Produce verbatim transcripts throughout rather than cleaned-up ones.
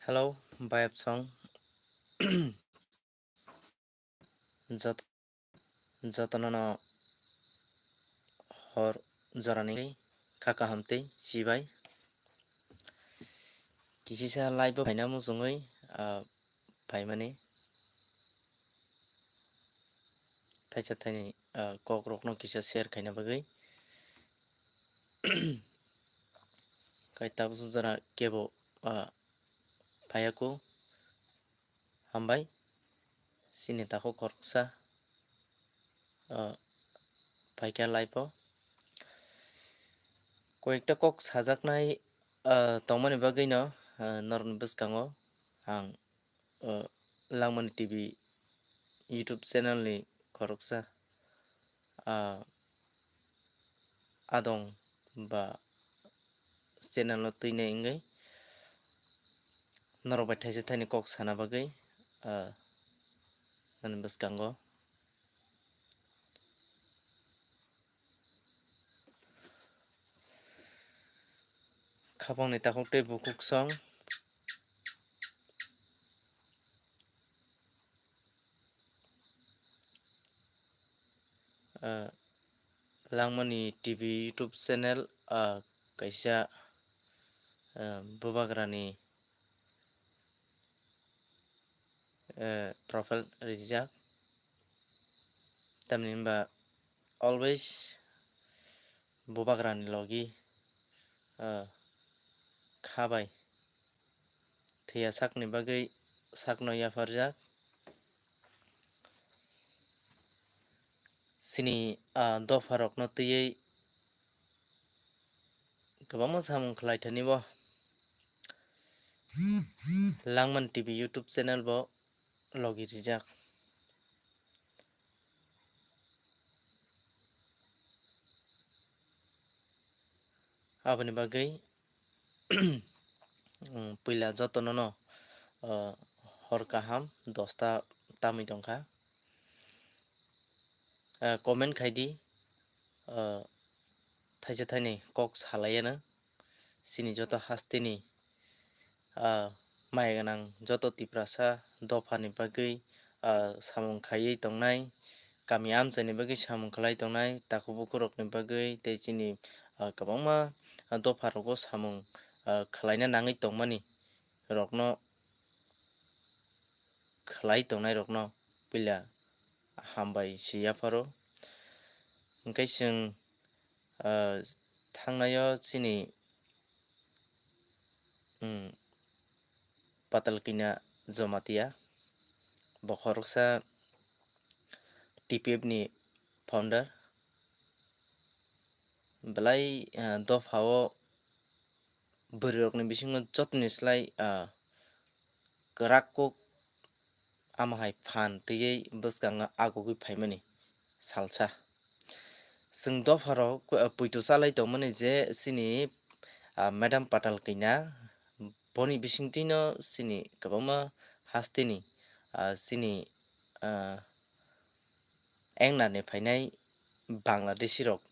Hello, bayapsong. Jot-, jotono no hor jorani kha kaham tei chibai. Kisisa live o phaina muchungwi, ah, phaimani. Thaisa thaini, ah, kok rokno kisa share khaina bagwi. Kai tabuk jora kebo, ah, phaiyaku. Hambai. Chini takhuk khoroksa, ah, phaikha live o. Koyekta kok sajaknai, ah, tongmani bagwino, ah, norokni bwskango ang, ah, Langmani T V YouTube channel ni khoroksa, ah, adong ba channel o twinai wngwi norok bai thaisa thaini kok sana bagwi, ah, ani bwskango. Khapangni takhuk tei bukhuk song. Ah, Langmani T V YouTube channel, ah, kaisa, ah, bubagrani, eh, profile rijak. Tamni hwnba always bubagrani logi, ah, kha bai thwiya sakni bagwi sakno yapharjak. Chini, ah, dopharokno twiwi kwbangma samung khlai thani bo. Langmani T V YouTube channel bo logi rijak. Aboni bagwi, mm, puila jotono no, ah, hor kaham dosta tamwi tongkha. Ah, comment khai di, ah, thaisa thaini kok salaiya no chini joto hasteni, ah, maya gwnang joto Tiprasa dophani bagwi, ah, samung khaiwi tongnai, kami amchaini bagwi samung khlai tongnai, takhuk bukhuk rokni bagwi tei chini, ah, kwbangma, ah, dopha rogo samung, ah, khlaina nangwi tongmani rokno khlai tongnai rokno puila hambai si yapharo. Hwnkhe chwng, ah, thangnaio chini, um, Patal Kina Jomatia, bo khoroksa T P F ni founder. Belai, ah, dophao bwrwirokni bisingo jotoni slai, ah, kwrak kuk ama hai phan twiwi bwskango agugwi phaimani salsa. Chwng dopharok, ah, poito chalai tongmani je chini, ah, Madam Patal Kina, boni bisingtwino chini kwbangma hasteni, ah, chini, ah, engnarni phainai Bangladeshi rok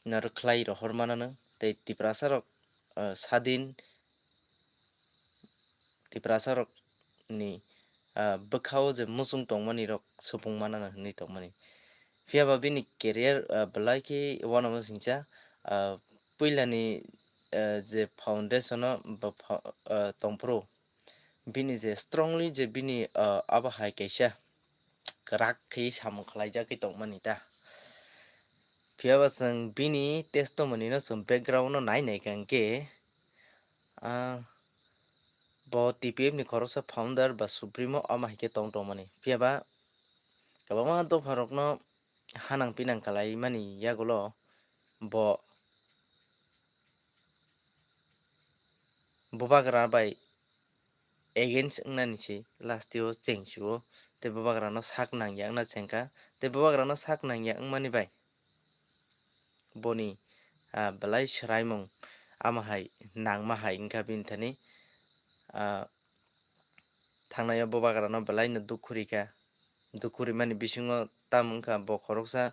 norok khlai rohor manano tei Tiprasa rok, ah, sadin Tiprasa rok ni, ah, bwkhao je muchung tongmani rok supung manano hinwi tongmani. Phiya ba bini career, ah, belai khe uanama singcha, ah, puilani, ah, je foundation o bo pho-, ah, tongphuru bini je strongly je bini, ah, abo hai kaisa kwrak khe samung khlaijagwi tongmani ta. Phiya ba chwng bini testimony no chwng background no nai nai kha hwnkhe, ah, bo T P F ni khoroksa founder ba supremo ama hai khe tong tongmani. Phiya ba kwbangma dopharokno hanang pinang kalaimani yagulo bo bubagra bai against wngnani se last o chengsi o, tei bubagrano sak nangya wngna chengkha, tei bubagrano sak nangya wngmani bai boni, ah, belai swraimung ama hai nangma hai wngkha bini thani, ah, thangnai o bubagrano belai no dukhu rikha. Dukhu rimani bisingo tam wngkha bo khoroksa,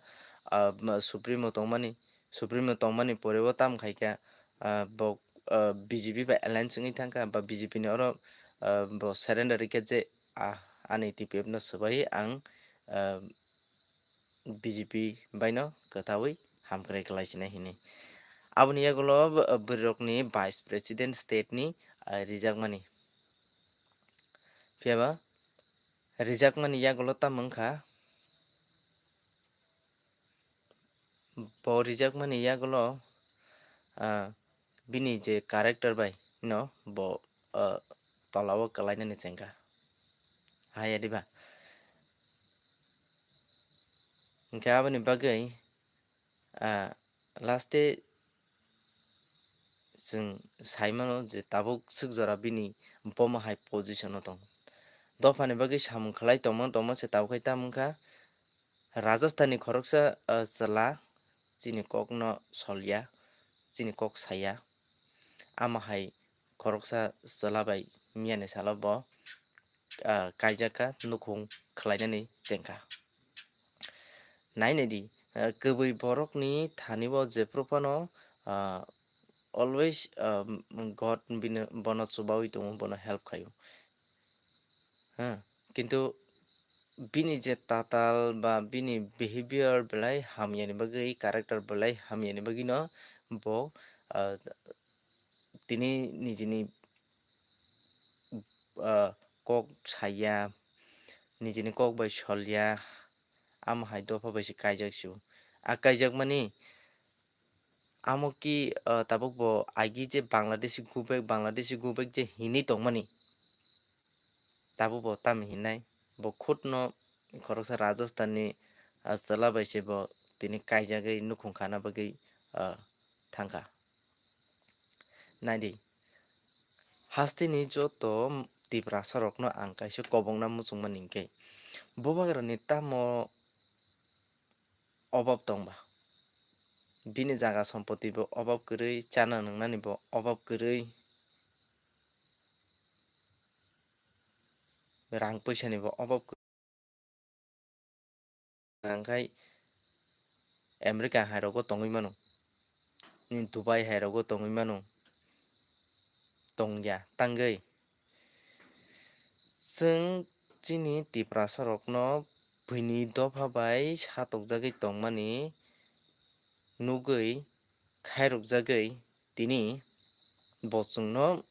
ah, ma-, supremo tongmani, supremo tongmani pore o tam khaikha, ah, bo ah, B J P bai alliance wngwi thangkha, ba B J P ni oro, ah, bo surrender rikha je, ah, ani T P F no swbai ang, ah, B J P baino kwtaui hamkrai kwlai sinai hinwi. Aboni yagulo bwrwirokni vice president state ni, ah, rijakmani. Phiyaba rijakmani yagulo tamo wngkha, bo rijakmani yagulo, ah, bini je character bai no bo, ah, tolao kwlainani chengkha. Haya diba? Hwnkhe aboni bagwi, ah, last day chwng sai mano je tabuk swk jora bini bomo hai position o tong. Dophani bagwi samung khlai tongma tongma se tabuk khai tamo wngkha Rajasthan ni khoroksa, ah, chwla chini kok no solya, chini kok saya. Amo hai khoroksa chwla bai miyani salo bo, ah, kaijak kha, nukhung khlainani chengkha. Nai nai di, ah, kwbwi borokni thani o jephru phano, ah, always, ah, God bini, bono chubaui tongo, bono help khaio. Ha, kintu bini je tatal ba bini behavior belai hamyani bagwi, character belai hamyani bagwino bo, ah, tini nijini, ah, kok saya, nijini kok bai solya, amo hai dopha bai se kaijak sio. A kaijak mani amo ki, ah, tabuk bo agi je Bangladeshi go back, Bangladeshi go back je hinwi tongmani, tabuk bo tamo hinai, bo khutno khoroksa Rajasthan ni, ah, chwla bai se bo tini kaijagwi nukhung khana bagwi, ah, thangkha. Naidi, hasteni joto Tiprasa rokno ang kaisa kobongna muchungmani hinkhe, bubagrani tamo obab tongba? Bini jaga sompoti bo obab kwrwi, chana nwngnani bo obab kwrwi, rang puisani bo obab kwrwi. Hwnkhe America hai rogo tongwi mano, ni Dubai hai rogo tongwi mano, tongya tangwi. Chwng chini Tiprasa rokno buini dopha bai satokjagwi tongmani nugwi khairokjagwi tini bo chwngno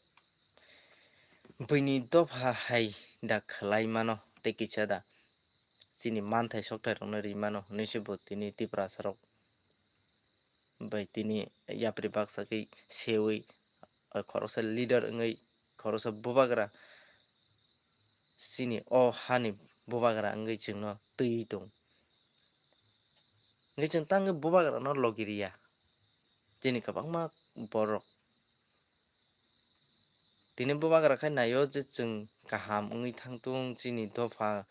buini dopha hai da khlai mano tei kisa da chini manthai sokthai rokno ri mano hinwi se bo tini Tiprasa rok bai tini yapri baksa khe seui, ah, khoroksa leader wngwi, khoroksa bubagra, chini o hani bubagra wngwi chwngno twiwi tong. Hwnkhe chwng tangwi bubagrano logi riya, chini kwbangma borok. Tini bubagra khai naio je chwng kaham wngwi thangtung, chini dopha,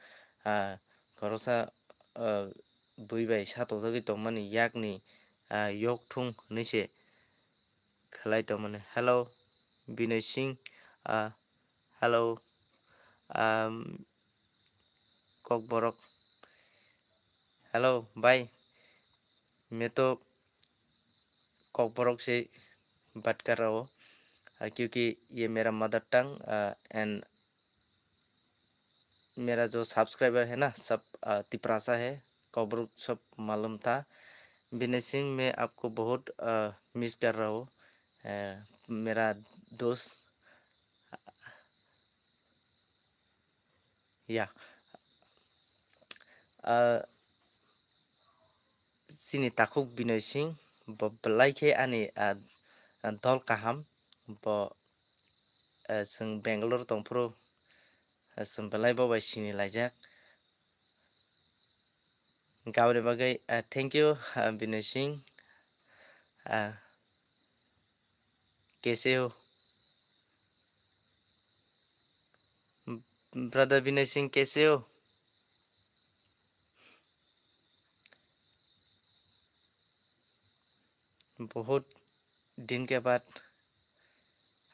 ah, khoroksa, ah, bui bai satokjagwi tongmani yakni, ah, yokthung hwnwi se khlai tongmani. Hello, Binoy Singh, ah, hello, um, Kokborok. Hello, bhai. मैं तो कोकबोरोक से बात कर रहा हूँ, आ, क्योंकि ये मेरा मदर टंग, आ, एंड मेरा जो सब्सक्राइबर है ना, सब, आ, तिपरासा है। कोकबोरोक सब मालूम था। विनय सिंह, मैं आपको बहुत, आ, मिस कर रहा हूँ। आ, मेरा दोस्त, या। Ah, chini takhuk Binoy Singh, bo belai khe ani, ah, dol kaham, bo, ah, chwng Bangalore tongphuru, ah, chwng belai bo bai sini laijak. Gaboni bagwi, ah, thank you, ah, Binoy Singh. Ah, कैसे हो? ब्रदर विनय सिंह, कैसे हो? बहुत दिन के बाद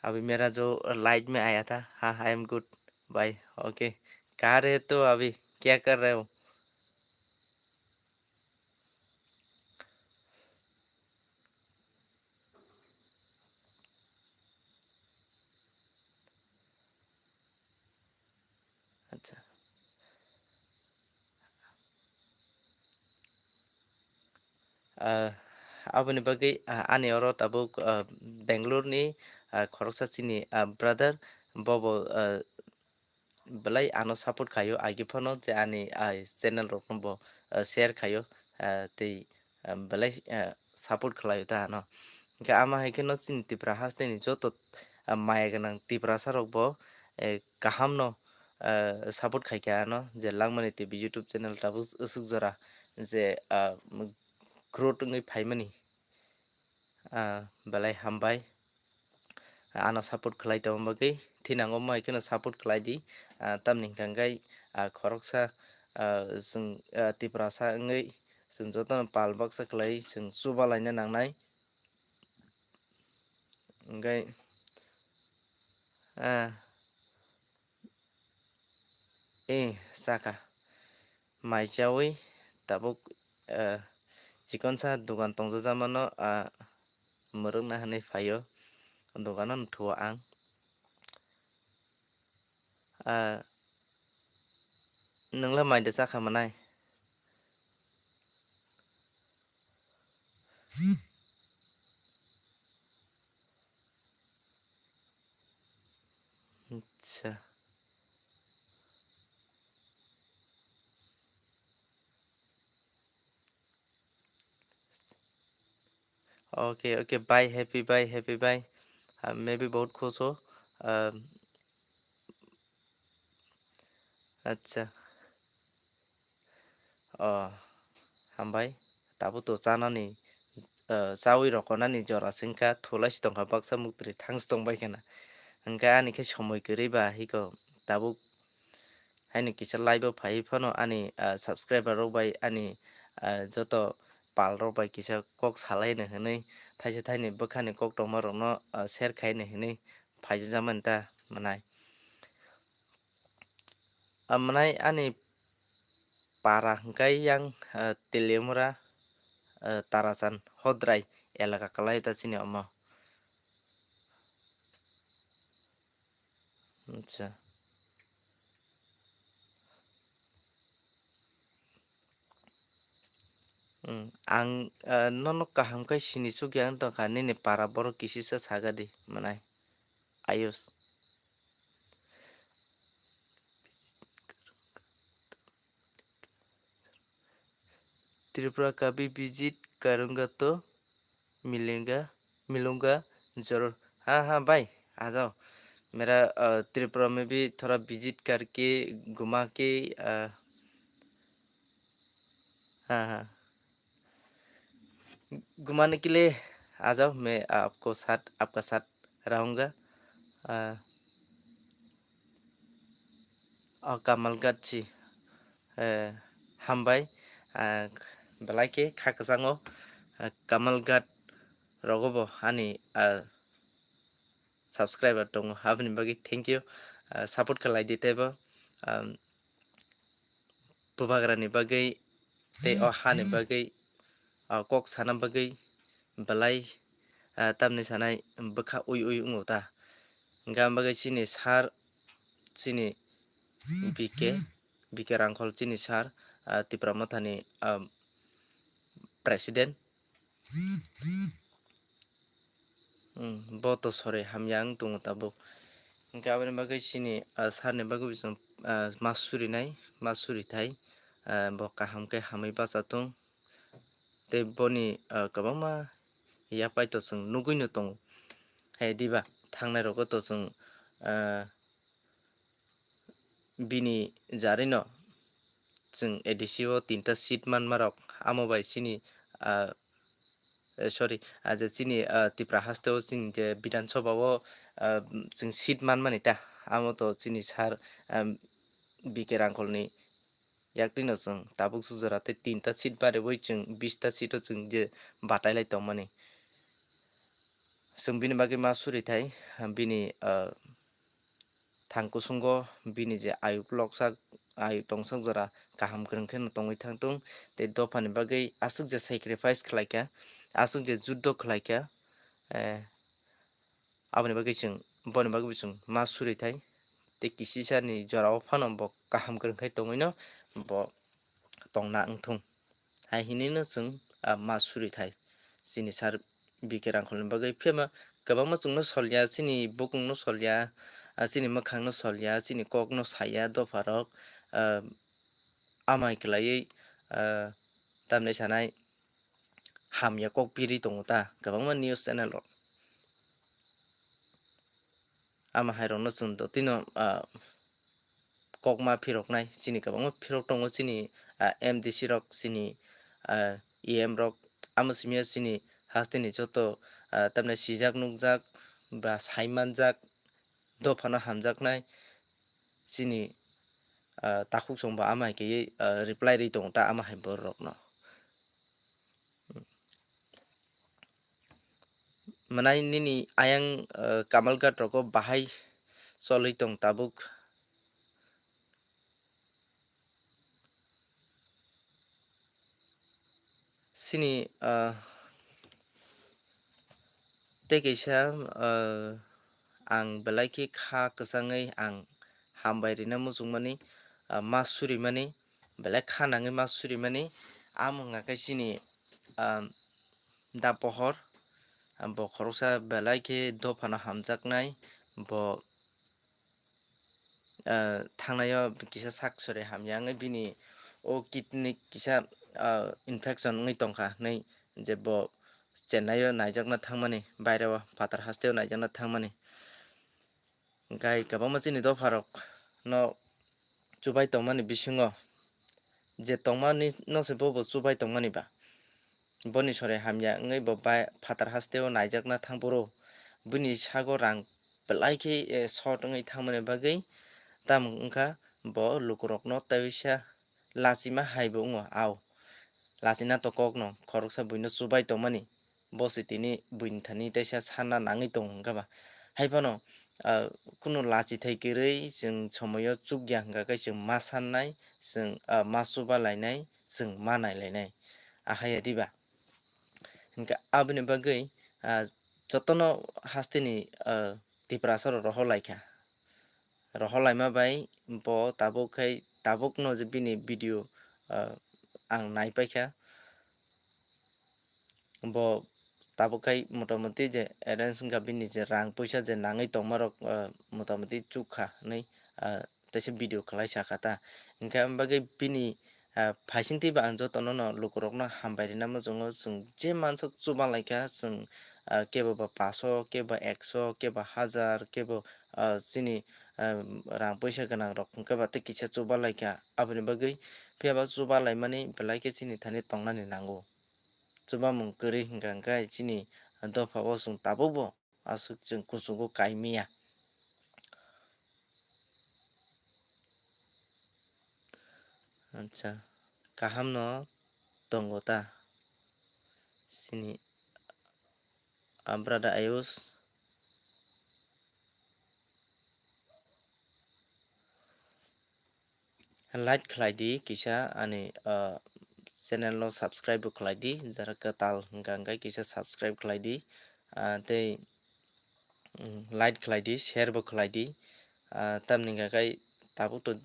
अभी मेरा जो लाइव में आया था। हाँ, I am good भाई। ओके, कहाँ रहे तो अभी, क्या कर रहे हो? Ah, aboni bagwi, ah, ani oro tabuk, ah, Bangalore ni, ah, khoroksa chini, ah, brother, bobo, ah, belai ano support khaio, agi phano je ani, ah, channel rokno bo, ah, share khaio, ah, tei, ah, belai, ah, support khlaio ta ano. Hwnkhe ama hai kheno chini Tripura hasteni joto, ah, maya gwnang Tiprasa rok bo, eh, kaham no, ah, support khaikha ano, je Langmani T V YouTube channel tabuk aswk jora je, ah, growth wngwi phaimani, ah, belai hambai. Ano support khlai tongma bagwi thinango, mo hai kheno support khlai di. Ah, tamni hwnkha hwnkhe, ah, khoroksa, ah, chwng, ah, Tiprasa wngwi chwng jotono pal baksa khlai chwng chuba laina nangnai. Hwnkhe, ah, Eh, saka. Mai chawi tabuk, eh, chikonsa dogan tongjajakmano, ah, mwrwkna hwnwi phaio. Dogano nuthuo ang. Ah, nwngla mai da chakha mwnai? Acha. Okay, okay, bye, happy bye, happy bye. Ah, मैं भी बहुत खुश हूँ। Ah, acha. Oh, hambai. Tabuk to chanani, eh, chawi rokonani jora se wngkha, thulai se tongkha, baksa muktri thang se tongbai khana. Hwnkhe ani khe somoi kwrwi ba hiko tabuk haino kisa live o phaiwi phano ani, ah, subscriber rok bai ani, ah, joto pal rok bai kisa kok salaino hwnwi thaisa thaini bwkhani koktongma rokno, ah, share khaino hwnwi phaijakmani ta mwnai. Amwnai ani para hwnkhe yang, ah, Teliamura, ah, Tarachan Hodrai elaka kwlai ta chini omo. Acha. Hmm, ang, ah, nono kaham khe sini chukya wng tongkha, nini para borok kisisa sagadi mwnai. Ayus. Tripura kabhi visit karunga to milenga, milunga zarur. हाँ, हाँ भाई, आ जाओ। मेरा, अ, त्रिपुरा में भी थोड़ा विजिट करके घुमा के, अ, हाँ, हाँ। घुमाने के लिए आ जाओ, मैं आपको साथ, आपका साथ रहूँगा। अ, अ, Kamalghat si, eh, hambai, ah, belai khe kha kwchango, ah, Kamalghat rogo bo ani, ah, subscriber tongo, aboni bagwi thank you, ah, support khlai di teibo, um, bubagrani bagwi tei o hani bagwi, ah, kok sana bagwi belai, ah, tamni sanai bwkha ui ui wngo ta. Hwnkhe ang bagwi chini sir, chini B K, B K Rangkhol chini sir, ah, Tipra Mothani, ah, president. Hmm, bo to sori hamya wng tongo tabuk. Hwnkhe aboni bagwi chini, ah, sir ni bagwi bo chwng, ah, ma surinai, ma suri thai, ah, bo kaham khe hamwi bacha thung. Tei boni, ah, kwbangma yapai to chwng nugwi no tongo. Hai diba thangnai rogo to chwng, ah, bini jarino chwng A D C o tinta seat manma rok, amo bai chini, ah, eh, sorry, ah, je chini, ah, Tipra haste o chini je Bidhan Sabha o, ah, chwng seat manmani ta, amo to chini sir, ah, B K Rangkholni yaktwino chwng tabuk suk jora tei tinta seat bariwi chwng bista seat o chwng je batai lai tongmani. Chwng bini bagwi ma suri thai, bini, ah, thang kusungo bini je ayuk loksak, ayuk tongsak jora kaham kwrwng kheno tongwi thangtung, tei dophani bagwi aswk je sacrifice khlaikha, aswk je juddo khlaikha, eh, aboni bagwi chwng, boni bagwi chwng ma suri thai, tei kisisani jorao phano bo kaham kwrwng khai tongwino bo tongna wngthung hai hinwino chwng ah, ma suri thai. Chini sir B K Rangkholni bagwi phiyama kwbangma chwngno solya, chini bukungno solya, ah, chini mwkhangno solya, chini kokno saya dopharok, ah, amai kwlaiwi, ah, tamni sanai hamya kok piri tongo ta kwbangma news channel rok. Ama hai rokno chwng dotino, ah, kokma phiroknai, chini kwbangma phirok tongo, chini, ah, M D C rok, chini, ah, E M rok, amo simi o chini hasteni joto, ah, tamni sijak nukjak ba sai manjak dophano hamjaknai chini, ah, takhuk songbo ama hai khe, ah, reply rwi tongo ta ama hai borok rokno. Mwnai nini ayang, eh, Kamalghat rogo bahai cholwi tong tabuk. Sini, eh, tei kaisa, eh, ang belai khe kha kwchangwi ang hambai rina muchungmani, ah, ma surimani, belai kha nangwi ma surimani. Amo wngkha khe chini, ah, da pohor, ah, bo khoroksa belai khe dophano hamjaknai, bo, ah, thangnaio kisa sak sori hamya wngwi bini o kidney kisa, ah, infection wngwi tongkha hinwi je bo Chennai o naijakna thangmani, baire o phatar hasteo naijakna thangmani. Hwnkhe kwbangma chini dopharok no chubai tongmani bisingo je tongmani no se bobo chubai tongmani ba. Boni sore hamya wngwi bo bai phatar hasteo naijakna thangphuru bini sago rang belai khe, eh, short wngwi thangmani bagwi tamo wngkha bo lukurokno teisa lachima hai bo wngo, au. Lachina to kokno khoroksa buino chubai tongmani. Bo se tini buini thani teisa sanna nangwi tongo hwnkha ba. Hai phano, ah, kunu lachithai kwrwi chwng somoio chukya hwnkha khe chwng ma sannai, chwng, ah, ma chuba lainai, chwng ma nai lainai. Ahai ya diba? Hwnkhe aboni bagwi, ah, jotono hasteni, ah, Tiprasa rok rohor laikha. Rohor laima bai bo tabuk khai, tabukno je bini video, ah, ang nai paikha. Bo tabuk khai motamoti je arrange wngkha bini je rang puisa je nangwi tongmarok, ah, motamoti chukha hinwi, ah, teisa video khwlai sakha ta. Hinkhe aboni bagwi bini, ah, phaisingtwi ba ang jotono no lukurokno hambai rina muchungo, chwng je mansuk chuba laikha, chwng, ah, kebo ba paso, kebo ekso, kebo hajar, kebo, ah, chini, ah, rang puisa gwnang rok hwnkhe ba tei kisa chuba laikha. Aboni bagwi phiya ba chuba laimani belai khe chini thani tongnani nango. Chubamung kwrwi hwnkha hwnkhe chini dopha o chwng tabukbo aswk chwng kuchugo kaimiya. Acha, kaham no tongo ta chini, ah, brother Ayush. Like khlai di kisa ani, ah, channel no subscribe bo khlai di, jara kwtal hwnkha hwnkhe kisa subscribe khlai di, ah, tei, mm, like khlai di, share bo khlai di, ah, tamni hwnkha khe tabuk to,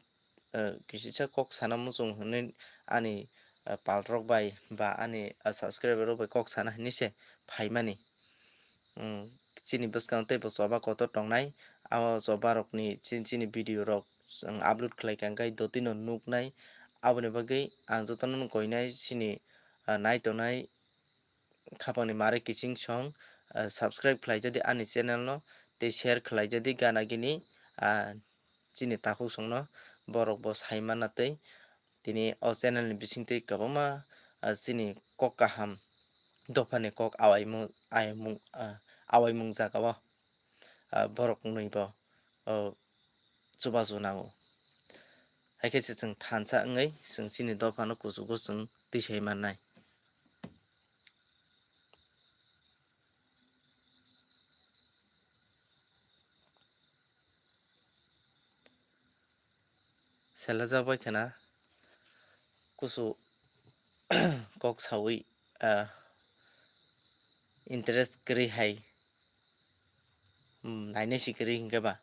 ah, kisisa kok sana muchung hwnwi ani, ah, pal rok bai ba ani, ah, subscriber rok bai kok sana hinwi se phaimani. Mm, chini bwskang tei bo choba kotor tongnai, abo choba rokni chini, chini video rok chwng upload khlai kha, hwnkhe dotino nuknai. Aboni bagwi ang jotono no koinai chini, ah, nai tongnai khapangni mare kiching song, ah, subscribe khlai jadi ani channel no tei share khlai jadi gana gini, ah, chini takhuk songno borok bo sai manna tei tini o channel ni bisingtwi kwbangma, ah, chini kok kaham dophani kok awaimung, aimung, ah, awaimung jaga o, ah, borok nwi bo, oh, chubachu nango. Hai khe se chwng thansa wngwi chwng chini dophano kuchugo chwng tisai mannai. Selajak bai khna kusu kok sawi, ah, interest kwrwi hai, hmm, nainai si kwrwi hinkhe ba.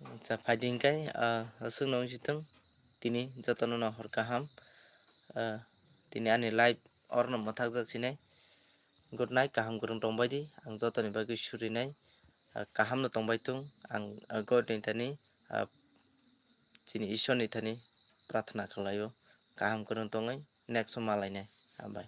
Acha, phaidi hinkhe, ah, aswkno wngsi thung. tini jotono no hor kaham. Ah, tini ani live orno mwthakjak sinai. Good night, kaham kwrwng tongbai di, ang jotoni bagwi surinai. Ah, kaham no tongbai tung, ang, ah, God ni thani, ah, chini Ishwar ni thani prathana khlaio, kaham kwrwng tongwi next o malainai. Hambai.